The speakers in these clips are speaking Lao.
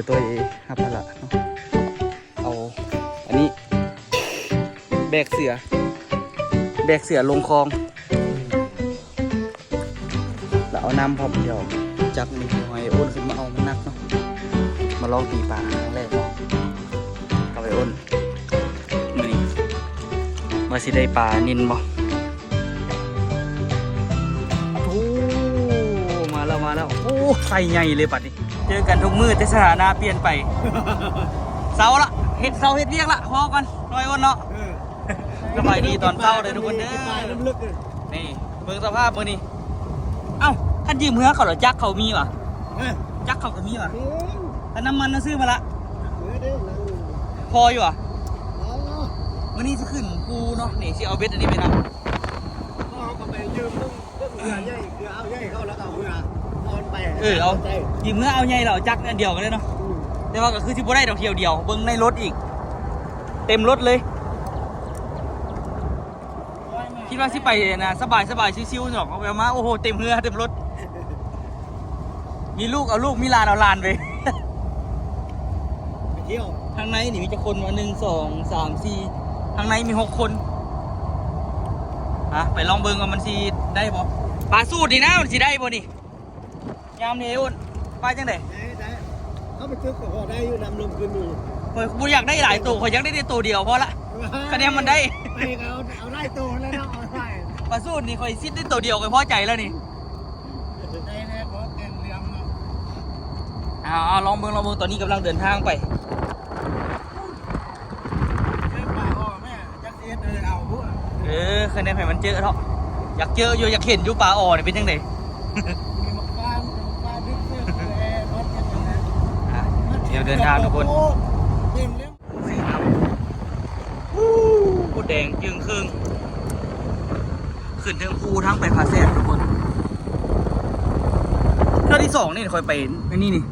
ໂຕເອງຮັບພາລະເນາະ ເອົາອັນນີ້ ແບກເສືອ ແບກເສືອລົງຄອງ ແລ້ວເອົານ້ຳພ້ອມດຽວ ຈັກນີ້ໃຫ້ອ້ນຂຶ້ນມາເອົາ ມັນໜັກເນາະ ມາລອງຕີປາຄັ້ງແລກເນາະ ກັບໄອ້ອ້ນ ມື້ນີ້ວ່າຊິໄດ້ປານິນບໍ່? ໂອ້ ມາແລ້ວ ມາແລ້ວ ໂອ້ ໄຊໃຫຍ່ເລີຍບັດນີ້ ເຈີກັນທຸກມື້ແຕ່ສະຖານະປ່ຽນໄປ ເຊົາລະ ເຮັດ ເຊົາເຮັດວຽກລະ ພໍກ່ອນ ນ້ອຍອ້ນເນາະ ເອີ ສະບາຍດີຕອນເຊົ້າເດີທຸກຄົນເດີ ນີ້ ເບິ່ງສະພາບມື້ນີ້ ເອົ້າ ຄັນຢືມເຮືອເຂົາລະ ຈັກເຂົາມີຫວາ? ເອີ ຈັກເຂົາກໍມີຫວາ? ແຕ່ນ້ຳມັນເຮົາຊື້ມາລະ ເອີ ພໍຢູ່ຫວາ? ມື້ນີ້ຊິຂຶ້ນພູເນາະ ນີ້ຊິເອົາເບັດອັນນີ້ໄປນຳ ເຮົາກໍໄປຢືມເບິ່ງ ເຮືອໃຫຍ່ ເຮືອອ່າວໃຫຍ່ເຂົາ ແລ້ວກໍເອົາເຮືອ ເອົາໄປ ເອີ ເອົາ ໃສ່ ຢືມເຮືອອ່າວໃຫຍ່ ແລ້ວເອົາຈັກອັນດຽວກັນເລີຍເນາະ ອືມ ແຕ່ວ່າກໍຄືຊິບໍ່ໄດ້ດອກ ຖ້ຽວດຽວ ເບິ່ງໃນລົດອີກ ເຕັມລົດເລີຍ ຄິດວ່າຊິໄປນະ ສະບາຍໆ ຊິວໆ ດອກ ເອົາໄປເອົາມາ ໂອ້ໂຫ ເຕັມເຮືອ ເຕັມລົດ ມີລູກເອົາລູກ ມີຫຼານເອົາຫຼານໄປ ໄປທ່ຽວ ທາງໃນນີ້ມີຈັກຄົນວະ? ໜຶ່ງ ສອງ ສາມ ສີ່ ທາງໃນມີຫົກຄົນ ອ່ະ ໄປລອງເບິ່ງວ່າມັນຊິໄດ້ບໍ່? ປາສູດນີ້ນະ ມັນຊິໄດ້ບໍ່ນີ້? ຍາມນີ້ອ້ນ ປາຈັ່ງໃດ? ໄດ້ ໄດ້ ເອົາໄປຕຶກກໍພໍໄດ້ຢູ່ ນຳລົງຂຶ້ນຢູ່ ຂ້ອຍບໍ່ຢາກໄດ້ຫຼາຍໂຕ ຂ້ອຍຢາກໄດ້ແຕ່ໂຕດຽວພໍລະ ຄະແນນມັນໄດ້ ໄປກໍເອົາ ເອົາຫຼາຍໂຕແລ້ວເນາະ ເອົາຫຼາຍ ປາສູດນີ້ຂ້ອຍຊິດໄດ້ໂຕດຽວ ຂ້ອຍພໍໃຈແລ້ວນີ້ ໄດ້ແລ້ວ ເພາະແຕ່ງເລື່ອງເນາະ ເອົາ ເອົາ ລອງເບິ່ງ ລອງເບິ່ງ ຕອນນີ້ກຳລັງເດີນທາງໄປ ເຈີປາອໍແມ່ ຈັກຊິເຮັດໃດເອົາບໍ່ ເອີ ຄະແນນໃຫ້ມັນເຈີເນາະ ຢາກເຈີຢູ່ ຢາກເຫັນຢູ່ປາອໍນີ້ເປັນຈັ່ງໃດ ມີໝາກຟາງ ໝາກຟາງດຶກເຊີແອລົດເປັນຈັ່ງໃດ ອ່ະ ດຽວເດີນທາງທຸກຄົນ ເຫັນແລ້ວ ໂອ້ ແດງຈຶ່ງເຄິ່ງ ຂຶ້ນເທິງພູທາງໄປຜາແຊບທຸກຄົນ ເທື່ອທີສອງນີ້ຂ້ອຍໄປອັນນີ້ນີ້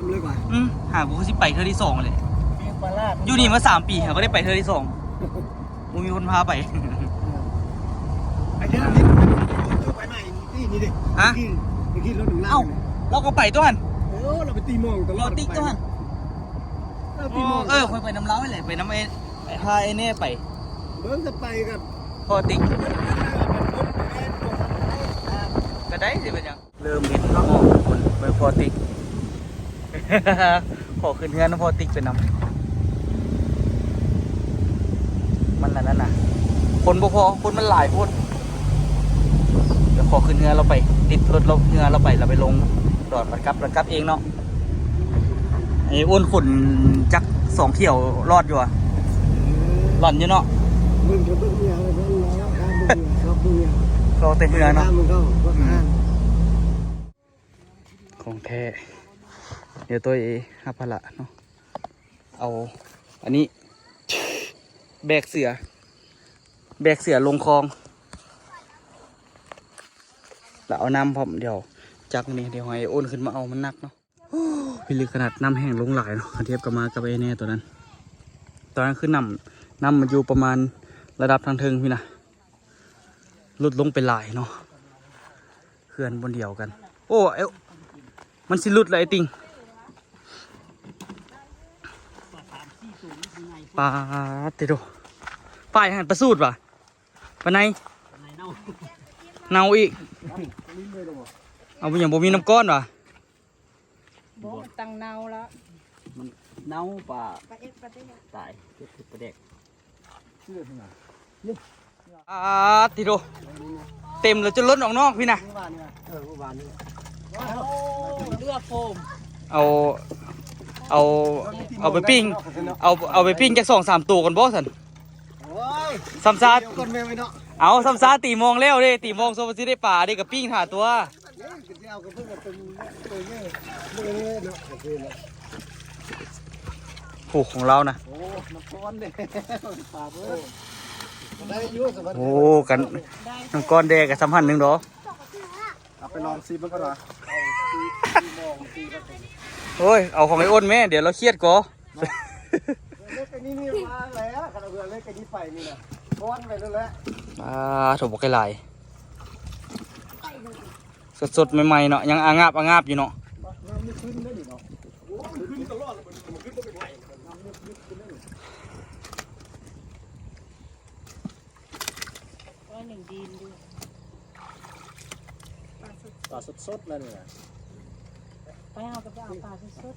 ເລີກວ່າ ອືມ ຫາບໍ່ຄືຊິໄປເທື່ອທີສອງເລີຍ ຢູ່ນີ້ມາສາມປີ ຫາບໍ່ໄດ້ໄປເທື່ອທີສອງ ບໍ່ມີຄົນພາໄປ ໄປເທື່ອທີ ໄປໃໝ່ ນີ້ ນີ້ເດ້ ຮະ ໄປຂີ່ລົດນຳລາວ ເອົ້າ ລາວກໍໄປຕົວຫັ້ນ ເອີ ລາວໄປຕີໝ່ອງຕະຫຼອດ ລາວຕິກຕົວຫັ້ນ ລາວຕີໝ່ອງ ເອີ ຂ້ອຍໄປນຳລາວຫັ້ນແຫຼະ ໄປນຳໄອ້ ໄອ້ພາໄອ້ແນ່ໄປ ເບິ່ງຈະໄປກັບພໍ່ຕິກ ກໍໄດ້ ຊິເປັນຫຍັງ ເລີ່ມເຫັນພະອອກທຸກຄົນ ເບິ່ງພໍ່ຕິກ ຂໍຂຶ້ນເຮືອນນຳພໍ່ຕິກໄປນຳ ມັນອັນນັ້ນນະ ຄົນບໍ່ພໍ ຄົນມັນຫຼາຍໂພດ ດຽວຂໍຂຶ້ນເຮືອລາວໄປ ຕິດລົດລາວ ເຮືອລາວໄປ ລາວໄປລົງດອນ ລາວກັບ ລາວກັບເອງເນາະ ໄອ້ອ້ນຂົນຈັກສອງຖ້ຽວລອດຢູ່ຫວາ ລ່ອນຢູ່ເນາະ ເບິ່ງ ເບິ່ງເຮືອ ເບິ່ງເຮືອ ເບິ່ງເຮືອ ເບິ່ງເຮືອ ລໍແຕ່ເຮືອເນາະ ເບິ່ງເຮືອ ເບິ່ງເຮືອ ອືມ ຂອງແທ້ ດຽວໂຕເອງຮັບພາລະເນາະ ເອົາອັນນີ້ ແບກເສືອ ແບກເສືອລົງຄອງ ແລ້ວເອົານ້ຳພ້ອມ ດຽວຈັກນີ້ ດຽວໃຫ້ອ້ນຂຶ້ນມາເອົາ ມັນໜັກເນາະ ໂອ້ ພິລຶກຂະໜາດ ນ້ຳແຫ້ງລົງຫຼາຍເນາະ ຄັນທຽບກັບມາກັບໄອ້ແນ່ຕອນນັ້ນ ຕອນນັ້ນຄືນ້ຳ ນ້ຳມັນຢູ່ປະມານລະດັບທາງເທິງພີ້ນະ ຫຼຸດລົງໄປຫຼາຍເນາະ ເຮືອນບ່ອນດຽວກັນ ໂອ້ ເອີ ມັນຊິຫຼຸດແລ້ວໄອ້ຕິ່ງ ປາດຕິໂທ ປາຫຍັງຫັ້ນ ປາສູດຫວາ? ປາໄນ ເນົ່າອີກ ເອົາ ຍັງບໍ່ມີນ້ຳກ້ອນຫວາ? ບໍ່ ມັນຕັ້ງເນົ່າລະ ມັນເນົ່າ ປາ ປາເອັດ ປາແດກ ຕາຍ ເກັບປາແດກ ອາດຕິໂທ ເຕັມແລ້ວ ຈົນລົ້ນອອກນອກພີ້ນະ ເອີ ມື້ວານນີ້ ເຫຼືອໂຟມ ເອົາ ເອົາ ເອົາໄປປີ້ງ ເອົາ ເອົາໄປປີ້ງຈັກສອງສາມໂຕກ່ອນບໍ່ຊັ້ນ? ໂອ້ຍ ຊ້ຳຊາ ດຽວກ່ອນແມ່ໄວ້ເນາະ ເອົາ ຊ້ຳຊາ ຕີມອງແລ້ວເດ້ ຕີມອງ ສົມວ່າຊິໄດ້ປາເດ້ ກໍປີ້ງຖ້າຕົວະ ເອີ ເອົາກະເພິ່ນເປັນໂຕໃຫຍ່ເລີຍເນາະ ໂອເຄເນາະ ຜູ້ຂອງລາວນະ ໂອ້ ນ້ຳກ້ອນເດ້ ປາເບີ ໄດ້ຢູ່ ໂອ້ ກັນ ນ້ຳກ້ອນແດ່ກະສຳພັນໜຶ່ງດອກ ເອົາໄປລອງຊີມເບິ່ງກ່ອນວ່າ ໂອ້ຍ ເອົາຂອງໄອ້ອ້ນແມ້ ດຽວລາວຄຽດກໍ ເລັກອັນນີ້ນີ້ວ່າແລ້ວ ຄັນເອົາເຮືອເລັກອັນນີ້ໄປນີ້ນະ ກ້ອນໄປນັ້ນແຫຼະ ອ່າ ໂຖ ບັກຫຼາຍ ສົດໆ ໃໝ່ໆ ເນາະ ຍັງອາງາບອາງາບຢູ່ເນາະ ນ້ຳນີ້ຂຶ້ນເດ້ນີ້ເນາະ ໂອ້ຍ ຂຶ້ນ ປາສົດໆ ແລ້ວນີ້ນະ ໄປເຮົາກໍໄປເອົາປາສົດ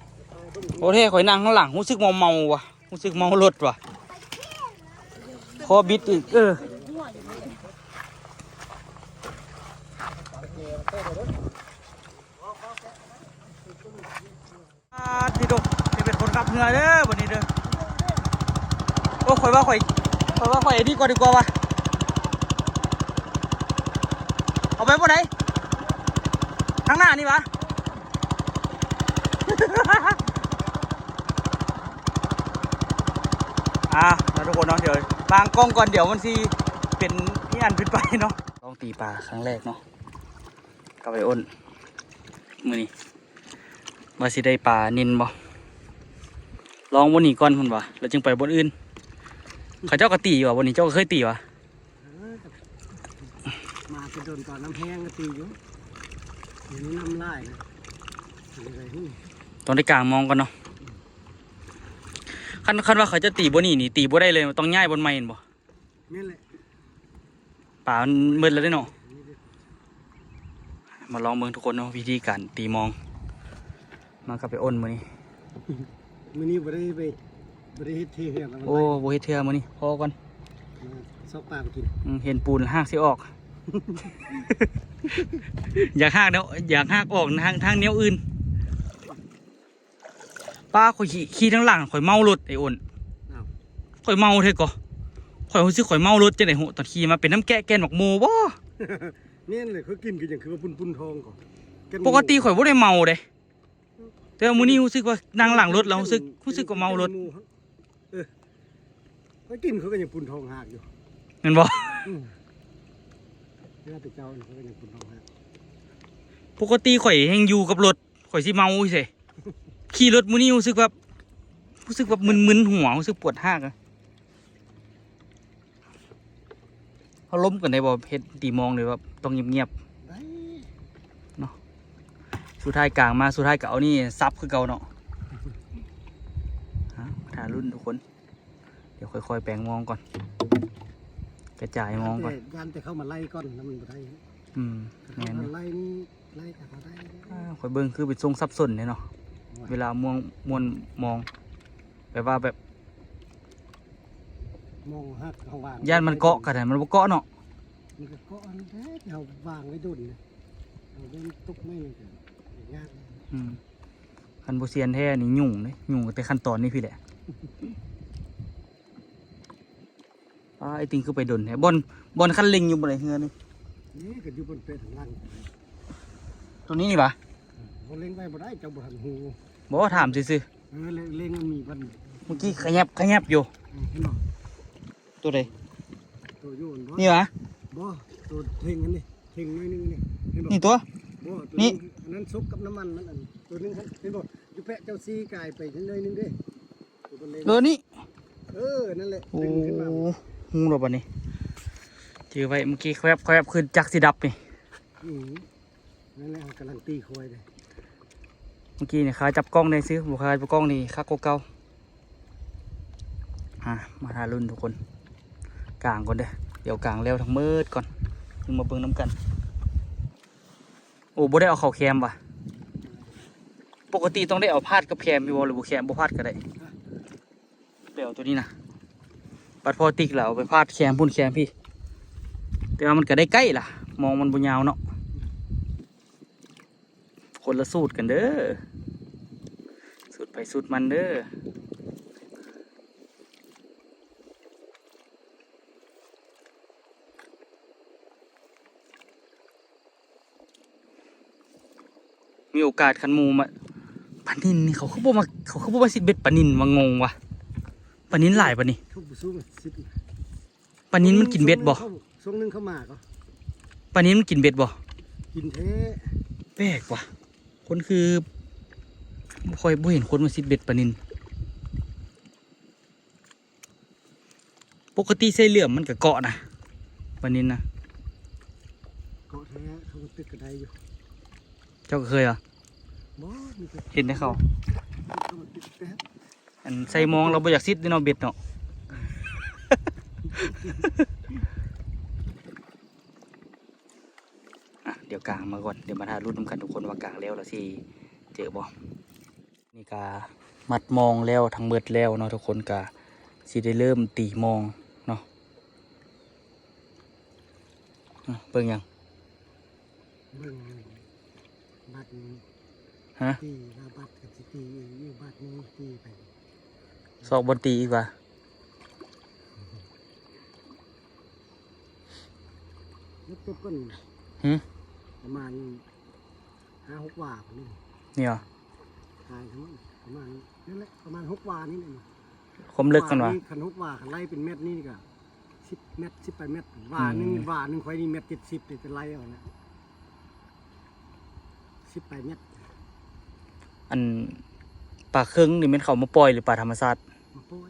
ໆ. ໂອ້ ແທ້ ຂ້ອຍນັ່ງຂ້າງຫຼັງ ຮູ້ສຶກເມົາໆ ວ່ະ ຮູ້ສຶກເມົາລົດ ວ່ະ ຂໍບິດອີກ ເອີ. ອາ ຕິໂຕ ຈະເປັນຄົນຂັບເຮືອເດີບັດນີ້ເດີ. ໂອ້ ຂ້ອຍວ່າຂ້ອຍ ຂ້ອຍວ່າຂ້ອຍອັນນີ້ກ່ອນດີກວ່າວ່າ ເອົາໄປບໍ່ໄດ້ ທາງໜ້ານີ້ຫວາ? ອ່າ ເນາະທຸກຄົນເນາະ ດຽວວາງກ້ອງກ່ອນ ດຽວມັນຊິເປັນອີ່ອັນເປັນໄປເນາະ. ລອງຕີປາຄັ້ງແລກເນາະ ກັບໄອ້ອ້ນ ມື້ນີ້ວ່າຊິໄດ້ປານິນບໍ່. ລອງບ່ອນນີ້ກ່ອນເພິ່ນວ່າ ແລ້ວຈຶ່ງໄປບ່ອນອື່ນ. ເຂົາເຈົ້າກໍຕີຢູ່ຫວາບ່ອນນີ້ ເຈົ້າກໍເຄີຍຕີຫວາ? ເອີ ມາແຕ່ດົນຕອນນ້ຳແຫ້ງກໍຕີຢູ່ ດຽວນີ້ນ້ຳຫຼາຍນະ ຕ້ອງໄດ້ກາງມອງກ່ອນເນາະ. ຄັນ ຄັນວ່າເຂົາຈະຕີບ່ອນນີ້ນີ້ ຕີບໍ່ໄດ້ເລີຍ ຕ້ອງຍ້າຍບ່ອນໃໝ່ແມ່ນບໍ່? ແມ່ນແຫຼະ ປາມັນໝົດແລ້ວເດ້ເນາະ. ມາລອງເບິ່ງທຸກຄົນເນາະ ວິທີການຕີມອງ ມາກັບໄອ້ອ້ນມື້ນີ້. ມື້ນີ້ບໍ່ໄດ້ໄປ ບໍ່ໄດ້ເຮັດເທເຮືອນ. ໂອ້ ບໍ່ເຮັດເທື່ອມື້ນີ້ ພໍກ່ອນ ມາຊອກປາໄປກິນ. ອືມ ເຫັນປູນຮາກຊິອອກ ຢາກຮາກແນວ ຢາກຮາກອອກທາງ ທາງແນວອື່ນ. ປ້າ ຂ້ອຍຂີ່ ຂີ່ທາງຫຼັງ ຂ້ອຍເມົາລົດ ໄອ້ອ້ນ. ອ້າວ ຂ້ອຍເມົາແທ້ກໍ ຂ້ອຍຮູ້ສຶກຂ້ອຍເມົາລົດຈັ່ງໃດ ຕອນຂີ່ມາເປັນນ້ຳແກະແກ່ນໝາກໂມບໍ່? ແມ່ນແຫຼະ ຂ້ອຍກິນຄືຫຍັງຄືວ່າປຸ້ນໆທ້ອງກໍ ປົກກະຕິຂ້ອຍບໍ່ໄດ້ເມົາເດ້ ແຕ່ວ່າມື້ນີ້ຮູ້ສຶກວ່ານັ່ງຫຼັງລົດແລ້ວຮູ້ສຶກ ຮູ້ສຶກວ່າເມົາລົດ. ເອີ ຂ້ອຍກິນຂ້ອຍກໍຍັງປຸ້ນທ້ອງຮາກຢູ່ ແມ່ນບໍ່? ອືມ ເວລາແຕ່ເຊົ້າຂ້ອຍກໍຍັງປຸ້ນທ້ອງຮາກ. ປົກກະຕິຂ້ອຍແຮ່ງຢູ່ກັບລົດ ຂ້ອຍຊິເມົາເສ ຂີ່ລົດມື້ນີ້ຮູ້ສຶກແບບ ຮູ້ສຶກແບບມຶນໆຫົວ ຮູ້ສຶກປວດຮາກອະ. ເຮົາລົມກັນໄດ້ບໍ່ ເຮັດຕີມອງ ຫຼືວ່າຕ້ອງງຽບໆ? ໄດ້ເນາະ. ສຸດທ້າຍກາງມາ ສຸດທ້າຍກໍເອົານີ້ສັບຄືເກົ່າເນາະ. ຫາ ຖ້າລຸ້ນທຸກຄົນ ດຽວຄ່ອຍໆແປງມອງກ່ອນ ກະຈາຍມອງກ່ອນ. ຢ້ານແຕ່ ຢ້ານແຕ່ເຂົາມາໄລ່ກ່ອນ ແລ້ວມັນບໍ່ໄດ້. ອືມ ແມ່ນຢູ່ ໄລ່ນີ້ ໄລ່ກໍບໍ່ໄດ້. ອ່າ ຂ້ອຍເບິ່ງຄືເປັນຊົງສັບສົນເດ້ເນາະ ໂອ້ຍ ເວລາມ່ວນ ມ່ວນມອງ ແບບວ່າແບບ ມອງຫາກເຮົາວາງ ຢ້ານມັນເກາະກັນ ມັນບໍ່ເກາະເນາະ. ມັນກໍເກາະອັນແທ້ ທີ່ເຮົາວາງໄວ້ດົນນະ ເຮົາໄດ້ຕົກໄມ້ມັນກໍຍາກ. ອືມ ຄັນບໍ່ຊຽນແທ້ນີ້ຫຍຸ້ງເດ້ ຫຍຸ້ງຕັ້ງແຕ່ຂັ້ນຕອນນີ້ພີ້ແຫຼະ. ອ້າ ໄອ້ຕິງຄືໄປດົນແທ້ ບ່ອນ ບ່ອນຄັນເລັງຢູ່ບໍ່ໄດ້ເຮືອນີ້? ນີ້ກໍຢູ່ບົນເປັນຫຼັງ ຕົວນີ້ນີ້ຫວາ? ເອີ ເຮົາເລັງໄວ້ບໍ່ໄດ້ ເຈົ້າບໍ່ທັນຮູ້. ບໍ່ ຖາມຊື່ໆ. ເອີ ເລັງ ເລັງມັນມີບັດ ເມື່ອກີ້ຂະຫຍັບ ຂະຫຍັບຢູ່. ເອີ ເຫັນບໍ່? ຕົວໃດ? ຕົວຢູ່ຫັ້ນບໍ່? ນີ້ຫວາ? ບໍ່ ຕົວເທັງອັນນີ້ ເທັງໜ້ອຍໜຶ່ງນີ້ ເຫັນບໍ່? ນີ້ຕົວ? ບໍ່ ຕົວນີ້ ອັນນັ້ນສົກກັບນ້ຳມັນມັນ ອັນຕົວໜຶ່ງຫັ້ນ ເຫັນບໍ່? ຢູ່ແປະເຈົ້າຊີ້ກາຍໄປໜ້ອຍໜຶ່ງເດ້ ຕົວມັນເລັງ. ເອີ ນີ້ ເອີ ນັ້ນແຫຼະ ໂອ້ ດຶງຂຶ້ນມາ ຮູ້ແລ້ວບັດນີ້ ຈື່ໄວ້. ເມື່ອກີ້ແຄບໆ ຄືຈັກຊິດັບນີ້. ອືມ ນັ້ນແຫຼະ ເຮົາກຳລັງຕີຄວາຍເດ້. ເມື່ອກີ້ນີ້ຄາຈັບກ້ອງໄດ້ຊື່ ບໍ່ຄາຈັບກ້ອງນີ້ຄັກກວ່າເກົ່າ. ອ່າ ມາຖ້າລຸ້ນທຸກຄົນ ກາງກ່ອນເດີ້ ດຽວກາງແລ້ວທັງໝົດກ່ອນ ຈຶ່ງມາເບິ່ງນຳກັນ. ໂອ້ ບໍ່ໄດ້ເອົາເຂົ້າແຄມຫວາ? ປົກກະຕິຕ້ອງໄດ້ເອົາພາດກັບແຄມຢູ່ບໍ່ ຫຼືບໍ່ແຄມ ບໍ່ພາດກໍໄດ້? ໄປເອົາຕົວນີ້ນະ ບັດພໍຕິກແລ້ວເອົາໄປພາດແຄມພຸ້ນແຄມພີ້ ແຕ່ວ່າມັນກໍໄດ້ໃກ້ລະ ມອງມັນບໍ່ຍາວເນາະ. ຄົນລະສູດກັນເດີ້ ສູດໃຜສູດມັນເດີ້. ມີໂອກາດຄັນໝູ່ມາ ປານິນນີ້ເຂົາຄືບໍ່ມາ ເຂົາຄືບໍ່ມາຊິດເບັດປານິນວະ ງົງວະ ປານິນຫຼາຍປານນີ້. ທຸກບໍ່ສູ້ມັນຊິດ ປານິນມັນກິນເບັດບໍ່? ຊ່ວງໜຶ່ງເຂົ້າ ຊ່ວງໜຶ່ງເຂົ້າມາກໍ ປານິນມັນກິນເບັດບໍ່? ກິນແທ້. ແປກວ່ະ ຄົນຄືບໍ່ຄ່ອຍ ບໍ່ເຫັນຄົນມາຊິດເບັດປານິນ. ປົກກະຕິໃສ່ເຫຼືອມມັນກະເກາະນະ ປານິນນະ. ເກາະແທ້ ເຂົາມາຕຶກກໍໄດ້ຢູ່. ເຈົ້າກໍເຄີຍຫວາ? ບໍ່ ມີແຕ່ ເຫັນແຕ່ເຂົາ ເຂົາມາຕຶກແຕ່ ອັນໃສ່ມອງແລ້ວບໍ່ຢາກຊິດເດ້ເນາະ ເບັດເນາະ. ອ່ະ ດຽວກາງມາກ່ອນ ດຽວມາຖ້າລຸ້ນນຳກັນທຸກຄົນວ່າກາງແລ້ວລະຊິເຈີບໍ່. ນີ້ກະມັດມອງແລ້ວທັງເບິດແລ້ວເນາະ ທຸກຄົນກະຊິໄດ້ເລີ່ມຕີມອງເນາະ. ອາ ເບິ່ງຫຍັງ? ເບິ່ງບັດນີ້ ຮະ? ຕີວ່າບັດກໍຊິຕີອີກ ບັດນີ້ຕີໄປ ຊອກບ່ອນຕີອີກວ່າ? ເລິກເຕີບກ່ອນ ຫື? ປະມານຫ້າຫົກວາພຸ້ນນີ້ ນີ້ຫວາ? ກາຍທັງໝົດປະມານນັ້ນແຫຼະ ປະມານຫົກວານີ້ແຫຼະ. ຄວາມເລິກມັນຫວາ? ນີ້ຄັນຫົກວາ ຄັນໄລ່ເປັນແມັດນີ້ກໍສິບແມັດ ສິບປາຍແມັດ ວາໜຶ່ງ ອືມ ວາໜຶ່ງຂ້ອຍນີ້ແມັດເຈັດສິບ ນີ້ໄປໄລ່ເອົານະ ສິບປາຍແມັດ. ອັນປາເຄິງນີ້ແມ່ນເຂົາມາປ່ອຍ ຫຼື ປາທຳມະຊາດ? ມາປ່ອຍ.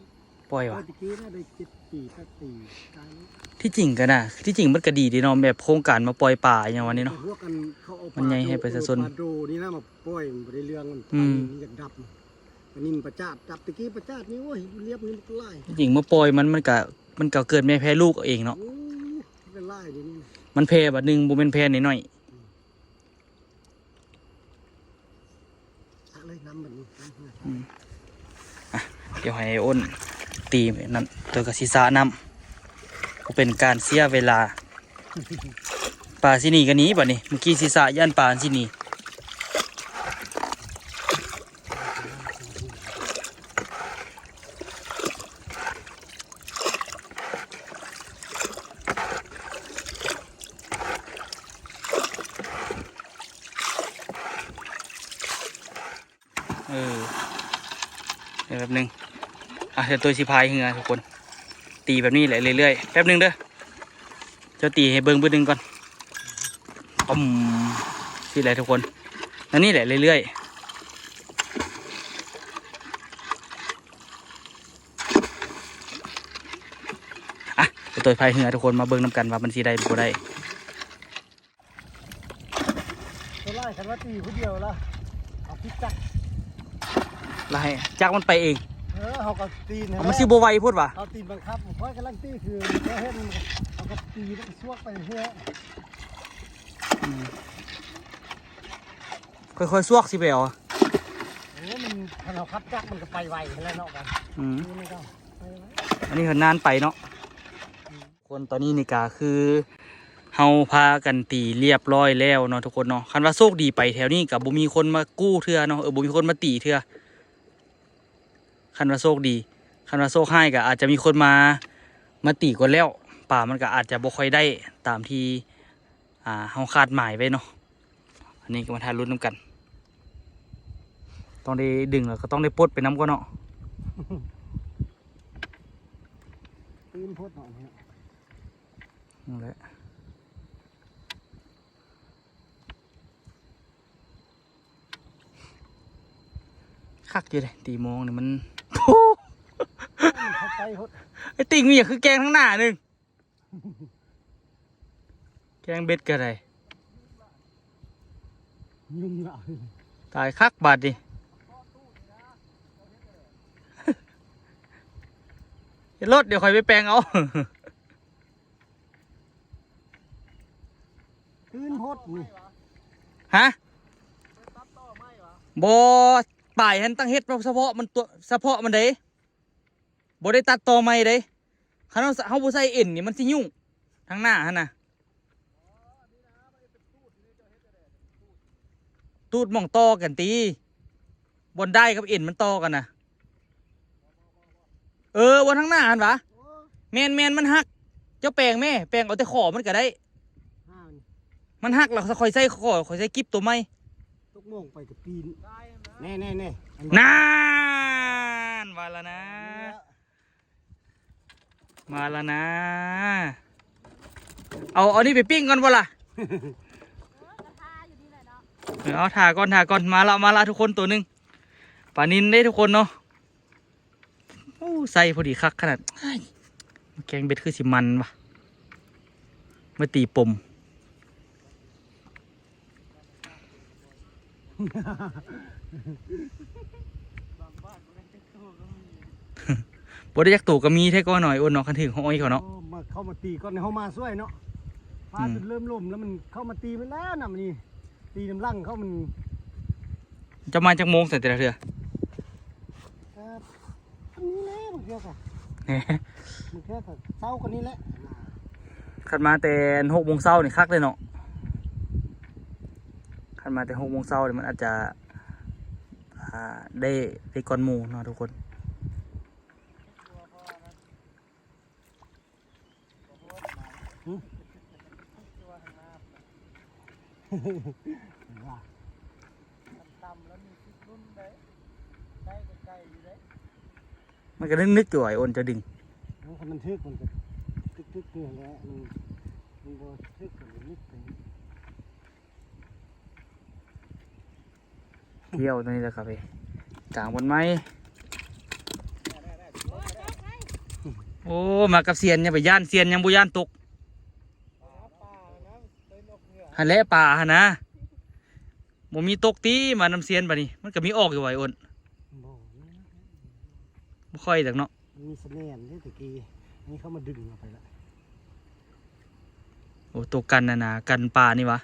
ປ່ອຍຫວາ? ແຕ່ກີ້ນະ ໄດ້ເຈັດປີ ແປດປີ ຕາຍແລ້ວ. ທີ່ຈິງກໍນະ ທີ່ຈິງມັນກໍດີເດເນາະ ແບບໂຄງການມາປ່ອຍປາອີ່ຫຍັງວະນີ້ເນາະ ພວກອັນເຂົາເອົາ ມັນໃຫຍ່ໃຫ້ປະຊາຊົນ ປາໂດນີ້ນະ ມາປ່ອຍ ມັນບໍ່ໄດ້ເລື່ອງ ມັນ ອືມ ປານິນມັນຢາກດັບ ປານິນປາຈາດ ດັບ. ແຕ່ກີ້ປາຈາດນີ້ ໂອ້ຍ ຢູ່ລຽບນີ້ມັນຫຼາຍ ທີ່ຈິງມາປ່ອຍມັນ ມັນກະ ມັນກະເກີດແມ່ແຜ່ລູກເອງເນາະ. ໂອ້ ມັນຫຼາຍເດນີ້ ມັນແຜ່ບາດໜຶ່ງ ບໍ່ແມ່ນແຜ່ນ້ອຍໆ. ອືມ ອະ ເລີຍນຳບັດນີ້ ອືມ ອະ ດຽວໃຫ້ອ້ນຕີນັ້ນ ໂຕກະຊິສະນ້ຳ ບໍ່ເປັນການເສຍເວລາ. ປາຊິໜີກໍໜີບັດນີ້ ມື້ກີ້ຊິສະຢ້ານປາຊິໜີ. ເອີ ດຽວແປັບໜຶ່ງ ອະ ດຽວໂຕຊິພາຍເຮືອທຸກຄົນ ຕີແບບນີ້ແຫຼະເລື້ອຍໆ ແປັບໜຶ່ງເດີ ເຈົ້າຕີໃຫ້ເບິ່ງບຶດໜຶ່ງກ່ອນ. ປຶ້ມ ຊີ້ແຫຼະທຸກຄົນ ແນວນີ້ແຫຼະເລື້ອຍໆ. ອະ ດຽວໂຕພາຍເຮືອທຸກຄົນ ມາເບິ່ງນຳກັນວ່າມັນຊິໄດ້ຫຼືບໍ່ໄດ້. ສ່ວນຫຼາຍຄັນວ່າຕີຜູ້ດຽວລະ ເອົາພິດຈັກ ລະໃຫ້ຈັກມັນໄປເອງ. ເອີ ເຮົາກໍຕີນ ເອົາ ມັນຊິບໍ່ໄວໂພດຫວາ? ເອົາຕີນບັງຄັບ ຂ້ອຍກຳລັງຕີຄືເຮົາເຫັນ ເຮົາກໍຕີແລ້ວກໍຊວກໄປເລື້ອຍ. ອືມ ຄ່ອຍໆຊວກຊິໄປເອົາ. ໂອ້ ມັນ ຄັນເຮົາຂັດຈັກມັນກໍໄປໄວຫັ້ນແຫຼະເນາະ. ອືມ ອັນນີ້ກໍໄປໄວ ອັນນີ້ກໍນານໄປເນາະ. ອືມ ຄົນຕອນນີ້ນີ້ກະຄືເຮົາພາກັນຕີລຽບຮ້ອຍແລ້ວເນາະທຸກຄົນເນາະ. ຄັນວ່າໂຊກດີໄປແຖວນີ້ກະບໍ່ມີຄົນມາກູ້ເທື່ອເນາະ ເອີ ບໍ່ມີຄົນມາຕີເທື່ອ. ຄັນວ່າໂຊກດີ ຄັນວ່າໂຊກຮ້າຍກະອາດຈະມີຄົນມາ ມາຕີກ່ອນແລ້ວ ປາມັນກະອາດຈະບໍ່ຄ່ອຍໄດ້ຕາມທີ່ ອ່າ ເຮົາຄາດໝາຍໄວ້ເນາະ. ອັນນີ້ກໍມາຖ້າລຸ້ນນຳກັນ ຕ້ອງໄດ້ດຶງ ແລ້ວກໍຕ້ອງໄດ້ປົດໄປນຳກ່ອນເນາະ. ຕື່ນໂພດເນາະ ນັ້ນແຫຼະ ຄັກຢູ່ເດ້ ຕີມອງນີ້ມັນ ໂອ້ ເຂົ້າໄປໂພດ ໄອ້ຕິ່ງມີຫຍັງຄືແກງທາງໜ້າໜຶ່ງ ແກງເບັດກໍໄດ້ ຍຸງຫຼາຍ ຕາຍຄັກບາດນີ້ ເຮັດໂລດ ດຽວຂ້ອຍໄປແປງເອົາ. ຕື່ນໂພດນີ້ ຮະ? ບໍ່ ປາຍຫັ້ນຕ້ອງເຮັດສະເພາະມັນຕົວ ສະເພາະມັນເດ້ ບໍ່ໄດ້ຕັດຕໍ່ໃໝ່ເດ້. ຄັນເຮົາ ເຮົາບໍ່ໃສ່ເອັນນີ້ມັນຊິຫຍຸ້ງ ທາງໜ້າຫັ້ນນະ. ຕູດໝ່ອງຕໍ່ກັນຕິ ບ່ອນດ້າຍກັບເອັນມັນຕໍ່ກັນນະ. ເອີ ບ່ອນທາງໜ້າຫັ້ນຫວາ? ແມ່ນໆ ມັນຫັກ ເຈົ້າແປງແມ້ ແປງເອົາແຕ່ຂໍມັນກໍໄດ້. ມັນຫັກແລ້ວຂ້ອຍໃສ່ຂໍ ຂ້ອຍໃສ່ກິບຕົວໃໝ່. ຕົກມອງໄປກໍປີນ ແນ່ໆໆ ນັ້ນ ວ່າແລ້ວນະ ມາແລ້ວນະ. ເອົາ ເອົານີ້ໄປປີ້ງກ່ອນບໍ່ລະ? ເອີ ເອົາ ຖ້າກ່ອນ ຖ້າກ່ອນ. ມາລະ ມາລະທຸກຄົນ ໂຕໜຶ່ງ ປານິນເດ້ທຸກຄົນເນາະ. ໂອ້ ໃສ່ພໍດີຄັກຂະໜາດ. ແກງເບັດຄືຊິມັນຫວາ ມາຕີປົມ. ບໍ່ໄດ້ຈັກໂຕກໍມີແທ້ກໍໜ້ອຍ ໂອນເນາະ ຄັນຖືກຫ້ອຍເຂົາເນາະ. ເອີ ມາ ເຂົ້າມາຕີກ່ອນ ເຮົາມາຊ່ວຍເນາະ. ປາ ອືມ ຈົນເລີ່ມລົ້ມແລ້ວ ມັນເຂົ້າມາຕີມັນແລ້ວນຳນີ້ ຕີນຳຫຼັງເຂົາມັນ. ເຈົ້າມາຈັກໂມງໃສ່ແຕ່ລະເທື່ອ? ກໍ ອັນນີ້ແຫຼະ ບາງເທື່ອກໍ ບາງເທື່ອກໍເຊົ້າກວ່ານີ້ແຫຼະ. ຄັນມາແຕ່ຫົກໂມງເຊົ້ານີ້ຄັກເລີຍເນາະ ຄັນມາແຕ່ຫົກໂມງເຊົ້ານີ້ມັນອາດຈະ ອ່າ ໄດ້ ໄດ້ກ່ອນໝູ່ເນາະທຸກຄົນ. ຫຶ? ວ່າ ມັນກໍນຶກໆຢູ່ ໄອ້ໂອນຈະດຶງ ເອີ ຄັນມັນຖືກມັນກໍຕຶກໆຢູ່ຫັ້ນແຫຼະ ມັນ ມັນບໍ່ຖືກກໍນຶກໄປ. ກ່ຽວຕົວນີ້ແຫຼະຄັບ ກາງບ່ອນໃໝ່. ໂອ້ ມາກັບຊຽນ ຢ່າໄປຢ້ານ ຊຽນຍັງບໍ່ຢ້ານຕົກ. ຫັ້ນແຫຼະປາຫັ້ນນະ ບໍ່ມີຕົກຕິ ມານຳຊຽນບາດນີ້ ມັນກໍມີອອກຢູ່ໄວໂອນ. ບໍ່ ບໍ່ຄ່ອຍດອກເນາະ ມີສະແໜນເດ້ຕະກີ້ ອັນນີ້ເຂົາມາດຶງເອົາໄປລະ. ໂອ້ ໂຕກັນຫັ້ນນະ ກັນປານີ້ຫວາ?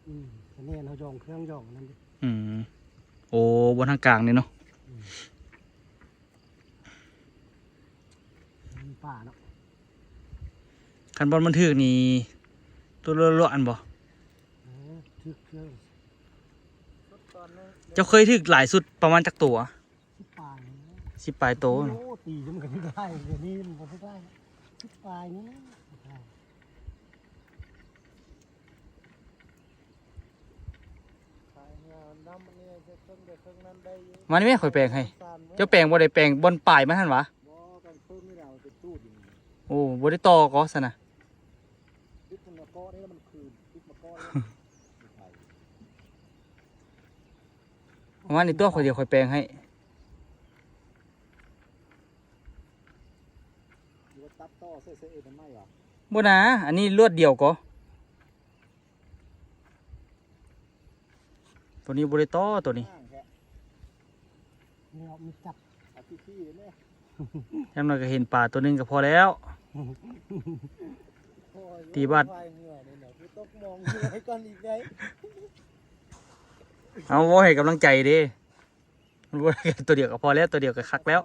ອືມ ສະແໜນເຮົາຢອງເຄື່ອງຢອງອັນນັ້ນເດ້. ອືມ ໂອ້ ບ່ອນທາງກາງນີ້ເນາະ. ອືມ ມີປາເນາະ ຄັນບ່ອນມັນຖືກນີ້ ຕົວຫຼວດໆ ອັນບໍ່? ເອີ ຖືກເທື່ອ ເຈົ້າເຄີຍຖືກຫຼາຍສຸດປະມານຈັກໂຕ? ສິບປາຍ ສິບປາຍໂຕ. ໂອ້ ຕີມັນກໍຖືກຫຼາຍ ດຽວນີ້ມັນບໍ່ຖືກຫຼາຍ ສິບປາຍນີ້. ມານີ້ແມ່ ຂ້ອຍແປງໃຫ້. ເຈົ້າແປງບໍ່ໄດ້ແປງບ່ອນປາຍມັນຫັ້ນຫວາ? ໂອ້ ບໍ່ໄດ້ຕໍ່ກໍຊັ້ນນະ. ປະມານນີ້ຕົວະ ຂ້ອຍ ດຽວຂ້ອຍແປງໃຫ້. ບໍ່ນາ ອັນນີ້ລວດດຽວກໍ ຕົວນີ້ບໍ່ໄດ້ຕໍ່ ຕົວນີ້ ແລ້ວມີຈັບ ຢ່າງໜ້ອຍກໍເຫັນປາຕົວໜຶ່ງກໍພໍແລ້ວ. ຕີບາດ ເອົາ ເວົ້າໃຫ້ກຳລັງໃຈເດ້. ມັນບໍ່ໄດ້ ຕົວດຽວກໍພໍແລ້ວ ຕົວດຽວກໍຄັກແລ້ວ. ທ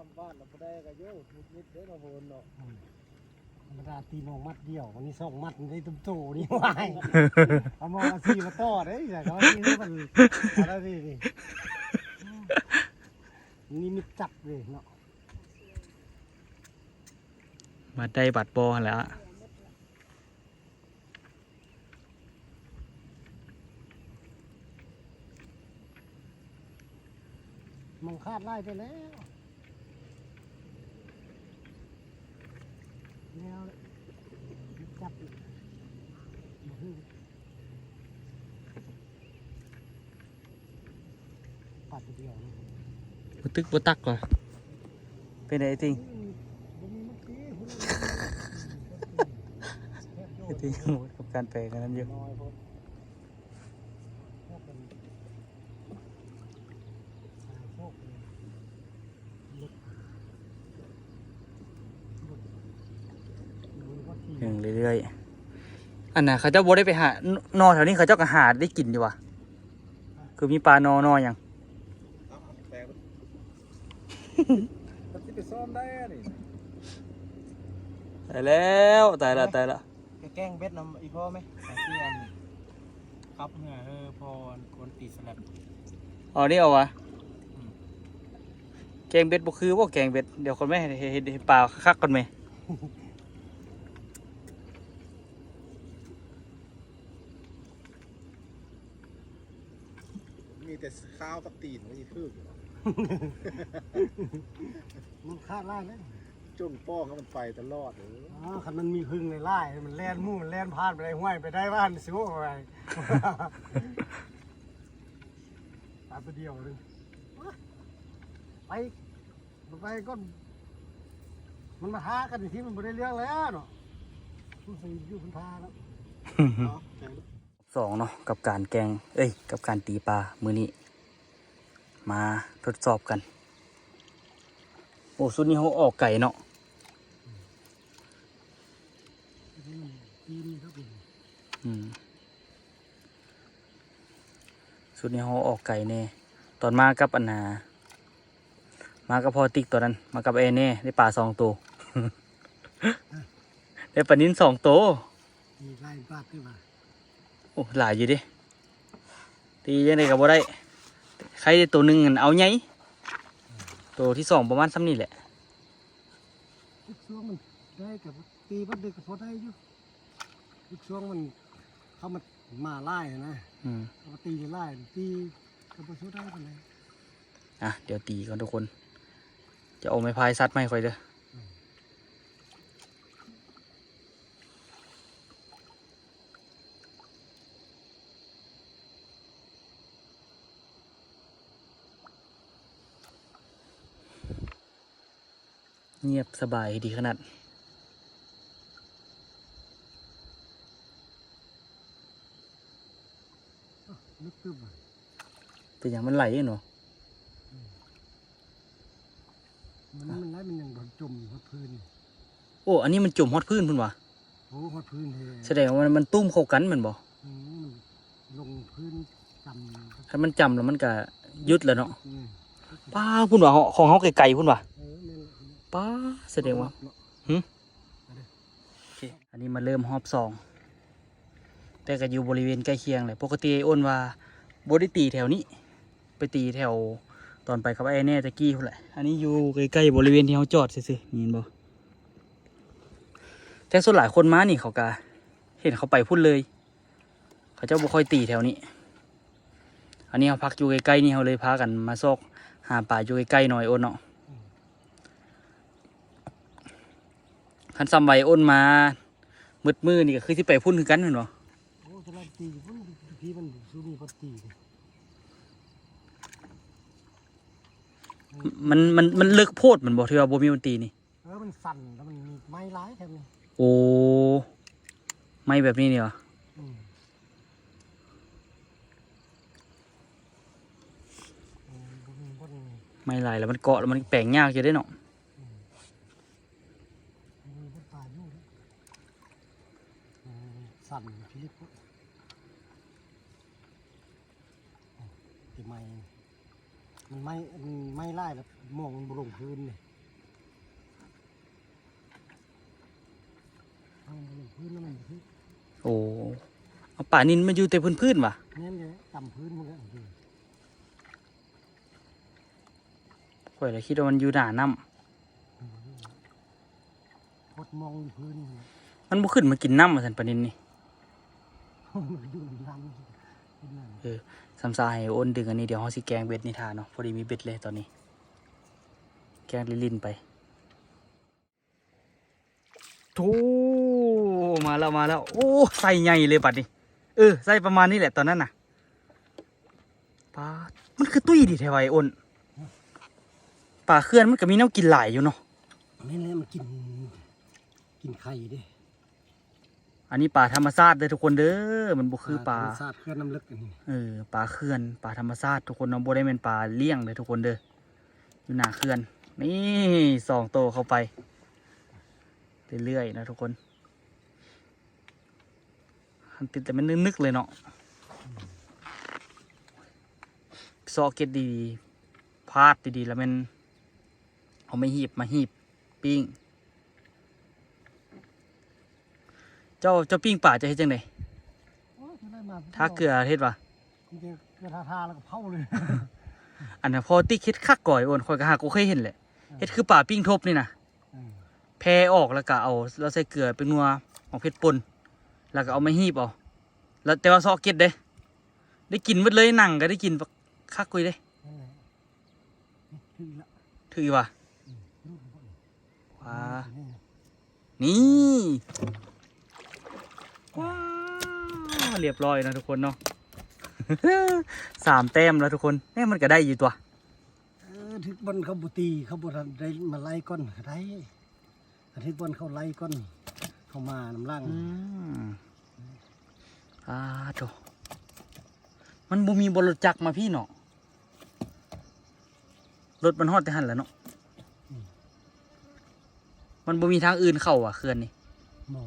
ຳມະດາຕີມອງມັດດຽວ ວັນນີ້ສອງມັດໄດ້ຕຸ້ມໂຕນີ້ ວ້າຍ ເອົາມອງສີ່ມາຕໍ່ເດ້. ແຕ່ວ່າທີ່ນີ້ມັນ ອັນນັ້ນນີ້ ນີ້ມິດຈັບເດ້ເນາະ. ມາໄດ້ບາດບໍ່ຫັ້ນແຫຼະ. ມັນຂາດຫຼາຍໄປແລ້ວ ແລ້ວຈັບອີກ ບໍ່ຖືກ. ປາດດຽວ ບໍ່ຕຶກບໍ່ຕັກວ່າ. ເປັນໃດຕິງ? ອືມ ບໍ່ມີມັນຕີ ໄອ້ຕິງ ກັບການແປງອັນນັ້ນຢູ່. ເບິ່ງເລື້ອຍໆ ອັນນ່າ ເຂົາເຈົ້າບໍ່ໄດ້ໄປຫາ ໜໍ່ແຖວນີ້ ເຂົາເຈົ້າກໍຫາໄດ້ກິນຢູ່ຫວາ? ຄືມີປາໜໍ່ ໜໍ່ຫຍັງ? ເອົາ ເອົາແປງ ມັນຊິໄປຊ້ອມໄດ້ອັນນີ້. ຕາຍແລ້ວ ຕາຍລະ ຕາຍລະ. ໄປແກງເບັດນຳອີ່ພໍ່ແມ ໄປທີ່ອັນ ຂັບເຮືອ ເອີ ພໍ່ອັນ ຄົນຕີສະແລັບ. ເອົານີ້ເອົາຫວາ? ອືມ ແກງເບັດບໍ່ຄືບໍ່ ແກງເບັດ. ດຽວກ່ອນແມ ເຮັດ ເຮັດ ເຮັດປາຄັກໆກ່ອນແມ. ມີແຕ່ຂາວກັບຕີນມັນຊິຖືກຢູ່. ມັນຂາດຫຼາຍເດ້ ຈົ່ງປ້ອງໃຫ້ມັນໄປຕະຫຼອດເດີ. ອໍ ຄັນມັນມີຜຶ່ງຫຼາຍໆ ມັນແລ່ນ ໝູມັນແລ່ນຜ່ານໄປໄດ້ ຫ້ວຍ ໄປໄດ້ບ້ານຊິໂອ້ຍ ຕາຍໄປດຽວໜຶ່ງ ໄປ ໄປກ່ອນ. ມັນມາທ້າກັນທີ່ ມັນບໍ່ໄດ້ເລື່ອງແລ້ວເນາະ ມັນຊິຢູ່ເພິ່ນທ່າແລ້ວ. ສອງເນາະ ກັບການແກງ ເອີຍ ກັບການຕີປາມື້ນີ້ ມາທົດສອບກັນ. ໂອ້ ຊຸດນີ້ເຮົາອອກໄກເນາະ. ອືມ ປີນີ້ເຂົາເປັນ ອືມ ຊຸດນີ້ເຮົາອອກໄກແດ່ ຕອນມາກັບອັນນ່າ ມາກັບພໍ່ຕິກຕອນນັ້ນ ມາກັບແອແນ່ ໄດ້ປາສອງໂຕ ໄດ້ປານິນສອງໂຕ ມີຫຼາຍບາດເດ້ວ່າ ໂອ້ ຫຼາຍຢູ່ເດ້ ຕີຈັ່ງໃດກໍບໍ່ໄດ້ ໄຄໄດ້ໂຕໜຶ່ງ ເອົາໃຫຍ່ ໂຕທີສອງປະມານສ່ຳນີ້ແຫຼະ ທຸກຊ່ວງມັນໄດ້ກໍຕີບັດເດີກໍພໍໄດ້ຢູ່ ທຸກຊ່ວງມັນ ເຂົາມາ ມາຫຼາຍນະ ອືມ ເຂົາມາຕີຫຼາຍ ຕີກໍບໍ່ສູ້ໄດ້ປານໃດ ອ່ະ ດຽວຕີກ່ອນທຸກຄົນ ຈະເອົາໄມ້ພາຍສັດມາໃຫ້ຂ້ອຍເດີ. ງຽບສະບາຍດີຂະໜາດ ເປັນຫຍັງມັນໄຫຼເນາະ ອືມ ມັນ ມັນໄຫຼ ມັນຍັງບໍ່ຈົມຮອດພື້ນ ໂອ້ ອັນນີ້ມັນຈົມຮອດພື້ນພຸ້ນຫວາ? ໂອ້ ຮອດພື້ນແທ້ ສະແດງວ່າມັນ ມັນຕຸ້ມເຂົ້າກັນແມ່ນບໍ່? ອືມ ມັນລົງພື້ນຈຳ ຄັນມັນຈຳແລ້ວມັນກະຢຸດແລ້ວເນາະ ອືມ ປ້າ ພຸ້ນຫວາ ຂອງເຮົາໄກໆພຸ້ນຫວາ ເອີ ແມ່ນແຫຼະ ປ້າ ສະແດງວ່າ ຫຶ ອັນນີ້ມາເລີ່ມຮອບສອງ ແຕ່ກໍຢູ່ບໍລິເວນໃກ້ຄຽງແຫຼະ ປົກກະຕິອ້າຍໂອນວ່າບໍ່ໄດ້ຕີແຖວນີ້ ໄປຕີແຖວຕອນໄປກັບອ້າຍແນ່ຕະກີ້ພຸ້ນແຫຼະ ອັນນີ້ຢູ່ໃກ້ໆບໍລິເວນທີ່ເຮົາຈອດຊື່ໆ ເຫັນບໍ່? ແຕ່ສ່ວນຫຼາຍຄົນມານີ້ເຂົາກະເຫັນເຂົາໄປພຸ້ນເລີຍ ເຂົາເຈົ້າບໍ່ຄ່ອຍຕີແຖວນີ້ ອັນນີ້ເຮົາພັກຢູ່ໃກ້ໆນີ້ ເຮົາເລີຍພາກັນມາຊອກຫາປາຢູ່ໃກ້ໆເນາະ ອ້າຍໂອນເນາະ ອືມ ຄັນສ່ຳໄວໂອນມາ ມືດມື້ນີ້ກໍຄືຊິໄປພຸ້ນຄືກັນແມ່ນບໍ່? ໂອ້ ຕະຫຼາດຕີພຸ້ນ ທີ່ມັນຊູມີປະຕີ ມັນ ມັນ ມັນເລິກໂພດແມ່ນບໍ່ ທີ່ວ່າບໍ່ມີປະຕີນີ້? ເອີ ມັນສັ່ນ ແລ້ວມັນມີໄມ້ຫຼາຍແຖວນີ້ ໂອ້ ໄມ້ແບບນີ້ນີ້ຫວາ? ອືມ ອືມ ບໍ່ມີບ່ອນ ໄມ້ຫຼາຍແລ້ວມັນເກາະ ແລ້ວມັນແປງຍາກຢູ່ເດ້ເນາະ ອືມ ບໍ່ມີບ່ອນປາຢູ່ເດ້ ອືມ ສັ່ນພິລຶກ ອືມ ໄມ້ ມັນໄໝ້ ມັນໄໝ້ຫຼາຍແລ້ວ ມອງມັນບໍ່ລົງພື້ນເດ ມອງມັນບໍ່ລົງພື້ນແລ້ວມັນບໍ່ຖືກ ໂອ້ ເອົາປານິນມາຢູ່ແຕ່ພື້ນໆຫວາ? ແມ່ນແຫຼະ ຕາມພື້ນໝົດແຫຼະ ຂ້ອຍລະຄິດວ່າມັນຢູ່ໜ້ານ້ຳ ອືມ ກົດມອງຢູ່ພື້ນ ມັນບໍ່ຂຶ້ນມາກິນນ້ຳວ່າຊັ້ນ ປານິນນີ້ ມັນຢູ່ໃນນ້ຳ ກິນນ້ຳ ເອີ ສຳຊາໃຫ້ໂອນດຶງອັນນີ້ ດຽວເຮົາຊິແກງເບັດນີ້ຖ້າເນາະ ພໍດີມີເບັດເລີຍຕອນນີ້ ແກງຫຼິ້ນໆໄປ ໂທ້ ມາແລ້ວ ມາແລ້ວ ໂອ້ ໄຊໃຫຍ່ເລີຍບັດນີ້ ເອີ ໄຊປະມານນີ້ແຫຼະຕອນນັ້ນນະ ປາດ ມັນຄືຕຸ້ຍດີແທ້ວະ ອ້າຍໂອນ ປາເຂື່ອນມັນກໍມີແນວກິນຫຼາຍຢູ່ເນາະ ແມ່ນແຫຼະ ມັນກິນ ກິນໄຂ່ເດ້ ອັນນີ້ປາທຳມະຊາດເດີທຸກຄົນເດີ ມັນບໍ່ຄືປາ ປາທຳມະຊາດເຂື່ອນນ້ຳເລິກອັນນີ້ ເອີ ປາເຂື່ອນ ປາທຳມະຊາດທຸກຄົນເນາະ ບໍ່ໄດ້ແມ່ນປາລ້ຽງເດີທຸກຄົນເດີ ຢູ່ໜ້າເຂື່ອນ ນີ້ ສອງໂຕເຂົ້າໄປ ເລື້ອຍໆເນາະທຸກຄົນ ຄັນຕິດແລ້ວແມ່ນນຶກໆເລີຍເນາະ ຊອກເກັດດີໆ ພາດດີໆ ແລ້ວແມ່ນເອົາໄມ້ຮີບມາຮີບປີ້ງ ເຈົ້າ ເຈົ້າປີ້ງປາເຈົ້າເຮັດຈັ່ງໃດ? ໂອ້ຍ ທາເກືອເຮັດຫວາ? ມີແຕ່ເກືອທາໆ ແລ້ວກໍເຜົາເລີຍ ອັນນັ້ນພໍ່ຕິກເຮັດຄັກກ່ອຍໂອນ ຂ້ອຍກໍຫາກໍເຄີຍເຫັນແຫຼະ ເອີ ເຮັດຄືປາປີ້ງທົບນີ້ນະ ເອີ ແຜ່ອອກ ແລ້ວກໍເອົາ ແລ້ວໃສ່ເກືອ ແປ້ງນົວ ໝາກເຜັດປົ່ນ ແລ້ວກໍເອົາມາຮີບເອົາ ແລ້ວແຕ່ວ່າຊອກເກັດເດ້ ໄດ້ກິນໝົດເລີຍ ໜັງກໍໄດ້ກິນ ຄັກກຸ້ຍເດ້ ນັ້ນແຫຼະ ຖືກລະ ຖືກອີກຫວາ? ອືມ ລູດບໍ່ ວ້າ ນີ້ ນີ້ ວ້າ ຮຽບຮ້ອຍເນາະທຸກຄົນເນາະ ສາມແຕ້ມແລ້ວທຸກຄົນ ແມ່ ມັນກໍໄດ້ຢູ່ຕົວະ ເອີ ຖືກບ່ອນເຂົາບໍ່ຕີ ເຂົາບໍ່ທັນໄດ້ມາໄລ່ກ່ອນກໍໄດ້ ຄັນຖືກບ່ອນເຂົາໄລ່ກ່ອນ ເຂົາມານຳຫຼັງ ອືມ ອາໂທ້ ມັນບໍ່ມີບໍ່ລົດຈັກມາພີ້ເນາະ ລົດມັນຮອດແຕ່ຫັ້ນແຫຼະເນາະ ອືມ ມັນບໍ່ມີທາງອື່ນເຂົ້າຫວາ ເຂື່ອນນີ້ ບໍ່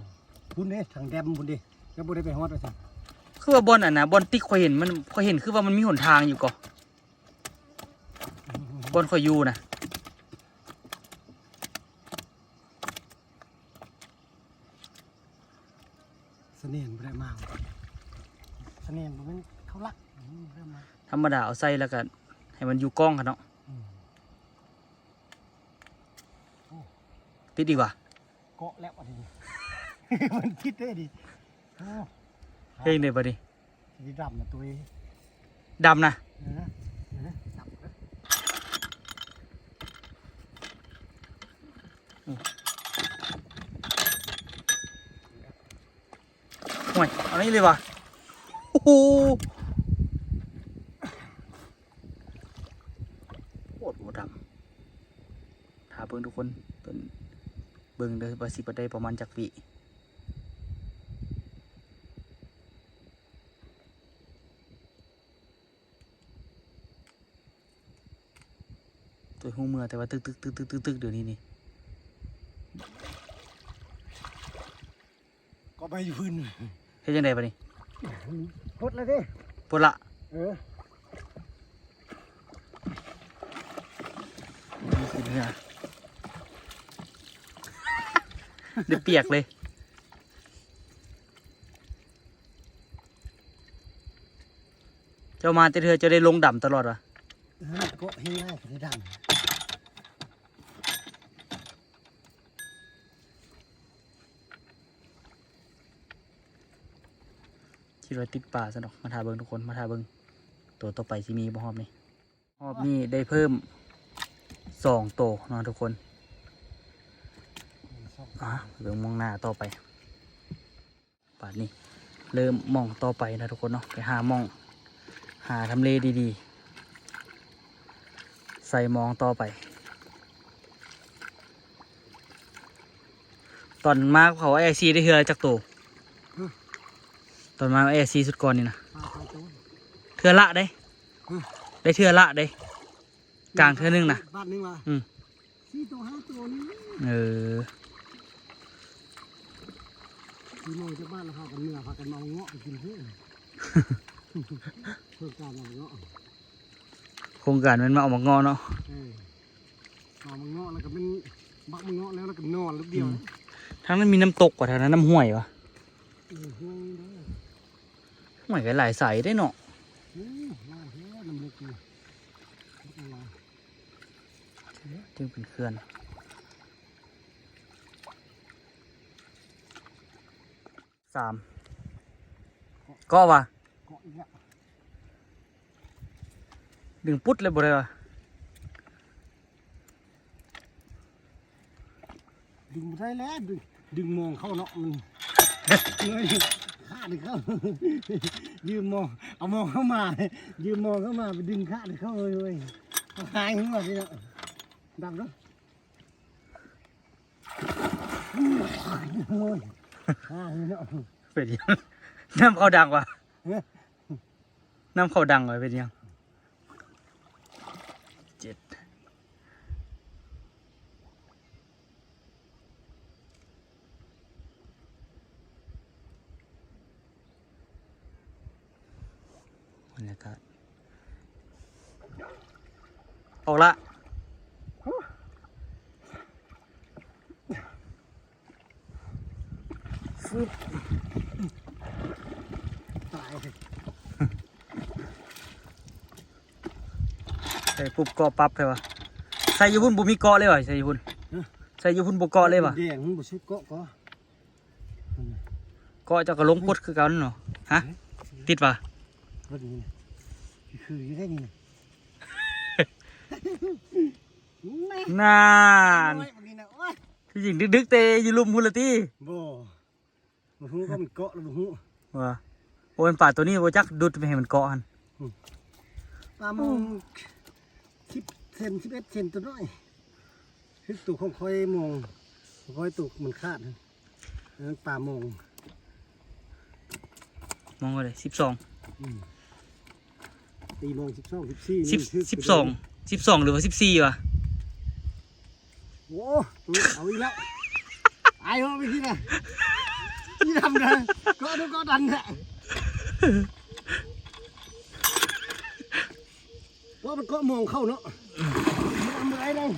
ພຸ້ນເດ້ ທາງແດມພຸ້ນເດ້ ຍັງບໍ່ໄດ້ໄປຮອດວ່າຊັ້ນ. ຄືວ່າບ່ອນອັນນະ ບ່ອນຕິກຂ້ອຍເຫັນມັນ ຂ້ອຍເຫັນຄືວ່າມັນມີຫົນທາງຢູ່ກໍ ບ່ອນຂ້ອຍຢູ່ນະ. ສະເໜ່ນບໍ່ໄດ້ມາ ສະເໜ່ນບໍ່ແມ່ນເຂົາລັກ ບໍ່ໄດ້ມາ. ທຳມະດາເອົາໃສ່ແລ້ວກໍໃຫ້ມັນຢູ່ກ້ອງຫັ້ນເນາະ. ອືມ ໂອ້ ຕິດອີກຫວາ? ເກາະແລ້ວອັນນີ້ ມັນຕິດເດ້ນີ້. ໂອ້ ເຮັດຈັ່ງໃດບາດນີ້? ຊິດຳນະຕຸ້ຍ ດຳນະ. ເອີ ເອີ ດຳເດີ. ໂອ້ຍ ເອົານີ້ເລີຍຫວາ? ໂອ້ໂຫ ໂຄດບໍ່ດຳ. ຖ້າເບິ່ງທຸກຄົນ ເບິ່ງເດີວ່າຊິໄດ້ປະມານຈັກວິ. ໂຕຮູ້ເມື່ອ ແຕ່ວ່າຕຶກໆໆໆໆ ດຽວນີ້ນີ້ ກໍໄປຢູ່ພື້ນ. ເຮັດຈັ່ງໃດບາດນີ້? ປົດລະເດ້ ປົດລະ. ເອີ ນີ້ຄືເຮືອ ໄດ້ປຽກເລີຍ. ເຈົ້າມາແຕ່ເທື່ອ ເຈົ້າໄດ້ລົງດຳຕະຫຼອດຫວາ? ເອີ ເກາະເຮັດໄດ້ ໄດ້ດຳ. ຄິດວ່າຕິດປາຊັ້ນດອກ. ມາຖ້າເບິ່ງທຸກຄົນ ມາຖ້າເບິ່ງ ໂຕຕໍ່ໄປຊິມີບໍ່ຮອບນີ້. ຮອບນີ້ໄດ້ເພີ່ມສອງໂຕເນາະທຸກຄົນ. ອ່າ ເບິ່ງມອງໜ້າຕໍ່ໄປ. ບາດນີ້ເລີ່ມມອງຕໍ່ໄປນະທຸກຄົນເນາະ. ໄປຫາມອງ ຫາທຳເລດີໆ ໃສ່ມອງຕໍ່ໄປ. ຕອນມາເຂົາແອຊີໄດ້ເທື່ອຈັກໂຕ? ຮະ? ຕອນມາແອຊີຊຸດກ່ອນນີ້ນະ ຫ້າໂຕ ເທື່ອລະເດ້. ຮະ? ໄດ້ເທື່ອລະເດ້ ກາງເທື່ອໜຶ່ງນະ ບາດໜຶ່ງວ່າ ອືມ ສີ່ໂຕຫ້າໂຕນີ້. ເອີ ທີ່ມອງຈາກບ້ານລະພາກັນເມືອ ພາກັນມາເອົາເງາະໄປກິນເພື່ອນ ໂຄງການເອົາເງາະ ໂຄງການແມ່ນມາເອົາໝາກເງາະເນາະ. ເອີ ເອົາໝາກເງາະແລ້ວກໍແມ່ນບັກໝາກເງາະແລ້ວ ແລ້ວກໍນອນລູກດຽວ. ອືມ ທາງນັ້ນມີນ້ຳຕົກຫວາ? ທາງນັ້ນນ້ຳຫ້ວຍຫວາ? ເອີ ຫ້ວຍເດ້ ຫ້ວຍກໍຫຼາຍສາຍເດ້ເນາະ. ໂອ້ ຫຼາຍແທ້ ນ້ຳເລິກຢູ່ ບັກຫຼາຍ ຈຶ່ງເປັນເຂື່ອນ. ສາມ ເກາະຫວາ? ເກາະອີກແລ້ວ ດຶງປຸດເລີຍບໍ່ໄດ້ຫວາ? ດຶງບໍ່ໄດ້ແລ້ວ ດຶງ ດຶງມອງເຂົ້າເນາະ ມັນ ເອີຍ ຂາດເຂົ້າ ຢືມມອງ ເອົາມອງເຂົ້າມາ ຢືມມອງເຂົ້າມາ ໄປດຶງຂາດເຂົ້າເລີຍ ຫາຍຫົວຊິເນາະ. ດັງເນາະ. ໂອ້ຍ ຫາຍເນາະ. ເປັນຫຍັງ? ນ້ຳເຂົ້າດັງຫວາ? ຮະ? ນ້ຳເຂົ້າດັງຫວາ ເປັນຫຍັງ? ເຈັດ ບັນຍາກາດ ອອກລະ. ຟຶບ ຕາຍ ໃສ່ປຸບເກາະປັບແທ້ຫວາ? ໃສ່ຢູ່ພຸ້ນບໍ່ມີເກາະເລີຍຫວາ? ໃສ່ຢູ່ພຸ້ນ ຮະ? ໃສ່ຢູ່ພຸ້ນບໍ່ເກາະເລີຍຫວາ? ແດງມັນບໍ່ສຸດເກາະກໍ ເກາະເຈົ້າກໍລົງກົດຄືເກົ່ານັ້ນເນາະ. ຮະ? ຕິດຫວາ? ບໍ່ດີນະ ຄືຢູ່ໄດ້ນີ້ນະ. ນັ້ນ ນ້ອຍບັກນີ້ນະ ໂອ້ຍ ຄືຍິງດຶກໆແຕ່ຢູ່ລຸ່ມພຸ້ນລະຕິ. ບໍ່ ບໍ່ຮູ້ວ່າມັນເກາະຫຼືບໍ່ຮູ້ວ່າ ໂອ້ຍ ປາໂຕນີ້ບໍ່ຈັກດຸດໄປໃຫ້ມັນເກາະຫັ້ນ. ອືມ ປາມອງ ໂອ້ ສິບເຊັນ ສິບເອັດເຊັນ ໂຕນ້ອຍ ຄືໂຕຂອງຂ້ອຍມອງ ຂ້ອຍໂຕມັນຂາດຫັ້ນ. ເອີ ປາມອງ ມອງເທົ່າໃດ? ສິບສອງ ອືມ ຕີມອງສິບສອງ ສິບສີ່ ສິບ ນີ້ຖືກ ສິບສອງ ສິບສອງ ຫຼືວ່າສິບສີ່ຫວາ? ໂອ້ ເອົາອີກແລ້ວ ອາຍເຮົາໄປທີ່ນະ. ດຳເດີ ເກາະດູເກາະດັນແທ້ ເກາະມັນເກາະມອງເຂົ້າເນາະ ດຳຫຼາຍເນາະ.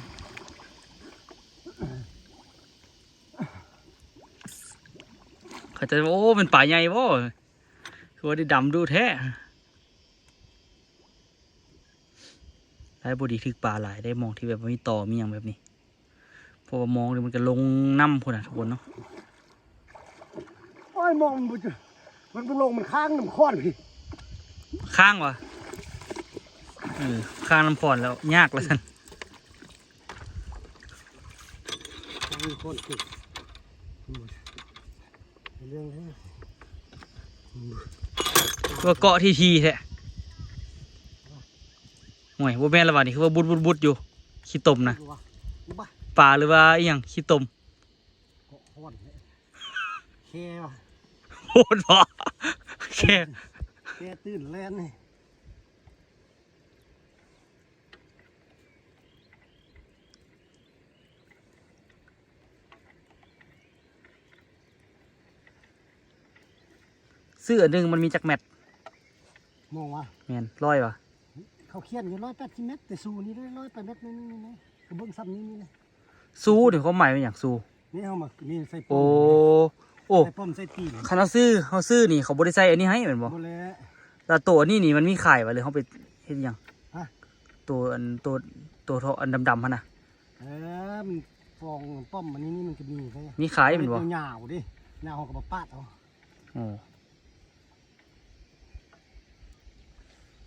ເຂົາເຈົ້າວ່າ ໂອ້ ແມ່ນປາໃຫຍ່ບໍ່ ຄືວ່າໄດ້ດຳດຸແທ້. ໄດ້ບໍ່ດີຖືກປາຫຼາຍ ໄດ້ມອງທີ່ແບບວ່າມີຕໍມີຫຍັງແບບນີ້ ເພາະວ່າມອງນີ້ມັນກໍລົງນ້ຳພຸ້ນນະທຸກຄົນເນາະ. ໂອ້ຍ ມອງມັນບໍ່ຈະ ມັນບໍ່ລົງ ມັນຄ້າງນ້ຳຂອນພີ້ ຄ້າງຫວາ? ເອີ ຄ້າງນ້ຳຂອນແລ້ວຍາກລະຊັ້ນ. ມີຄົນຕິດ ເລື່ອງ ຄືວ່າເກາະທີ່ທີແທ້ ໂອ້ຍ ບໍ່ແມ່ນລະຫວາ ນີ້ຄືວ່າບຸດໆໆຢູ່ ຂີ້ຕົມນະ ປາຫຼືວ່າອີ່ຫຍັງ ຂີ້ຕົມ ເກາະຮ້ອນແທ້ ແຄ່ຫວາ ໂຫດບໍ່ ແຄ່ ແຄ່ຕື່ນແລ່ນນີ້. ຊື້ອັນໜຶ່ງມັນມີຈັກແມັດ? ມອງຫວາ? ແມ່ນ ຮ້ອຍຫວາ? ເຂົາຂຽນຢູ່ຮ້ອຍແປດສິບແມັດ ແຕ່ຊູນີ້ໄດ້ຮ້ອຍປາຍແມັດ ນີ້ໆ ກະເບິ່ງຊ່ຳນີ້ນີ້ນະ. ຊູນີ້ຄວາມໝາຍແມ່ນຫຍັງ? ຊູ ນີ້ເຮົາມາ ນີ້ໃສ່ປ້ອມ ໂອ້ ໂອ້ ໃສ່ປ້ອມໃສ່ຕີນ. ຄັນເຮົາຊື້ ເຮົາຊື້ນີ້ເຂົາບໍ່ໄດ້ໃສ່ອັນນີ້ໃຫ້ແມ່ນບໍ່? ບໍ່ແລ້ວ ແລ້ວໂຕອັນນີ້ນີ້ມັນມີຂາຍຫວາ ຫຼືເຮົາໄປເຮັດຫຍັງ? ຮະ ໂຕອັນ ໂຕ ໂຕເທາະອັນດຳໆຫັ້ນນະ. ເອີ ມັນຟອງປ້ອມອັນນີ້ນີ້ມັນກະມີເດ້ ມີຂາຍແມ່ນບໍ່? ຍາວເດ້ ຍາວເຮົາກະມາປາດເອົາ. ໂອ້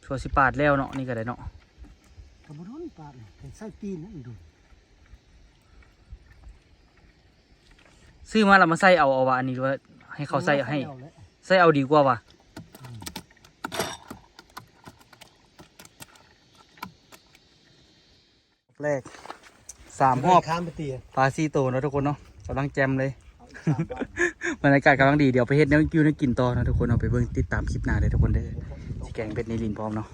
ຊົ່ວຊິປາດແລ້ວເນາະ ນີ້ກະໄດ້ເນາະ ກະບໍ່ດົນປາດ ໃສ່ຕີນນັ້ນໂດນ. ຊື້ມາແລ້ວມາໃສ່ເອົາ ເອົາວ່າອັນນີ້ ຫຼືວ່າໃຫ້ເຂົາໃສ່ໃຫ້? ໃສ່ເອົາແຫຼະ ໃສ່ເອົາດີກວ່າຫວາ? ອືມ ແລກສາມຮອບ ຂ້າມໄປຕີ ປາສີ່ໂຕເນາະທຸກຄົນເນາະ ກຳລັງແຈ່ມເລີຍ ບັນຍາກາດກຳລັງດີ. ດຽວໄປເຮັດແນວຢູ່ແນວກິນຕໍ່ເນາະທຸກຄົນເນາະ ໄປເບິ່ງຕິດຕາມຄລິບໜ້າເດີທຸກຄົນເດີ ຊິແກງເບັດໃນລິນພ້ອມເນາະ.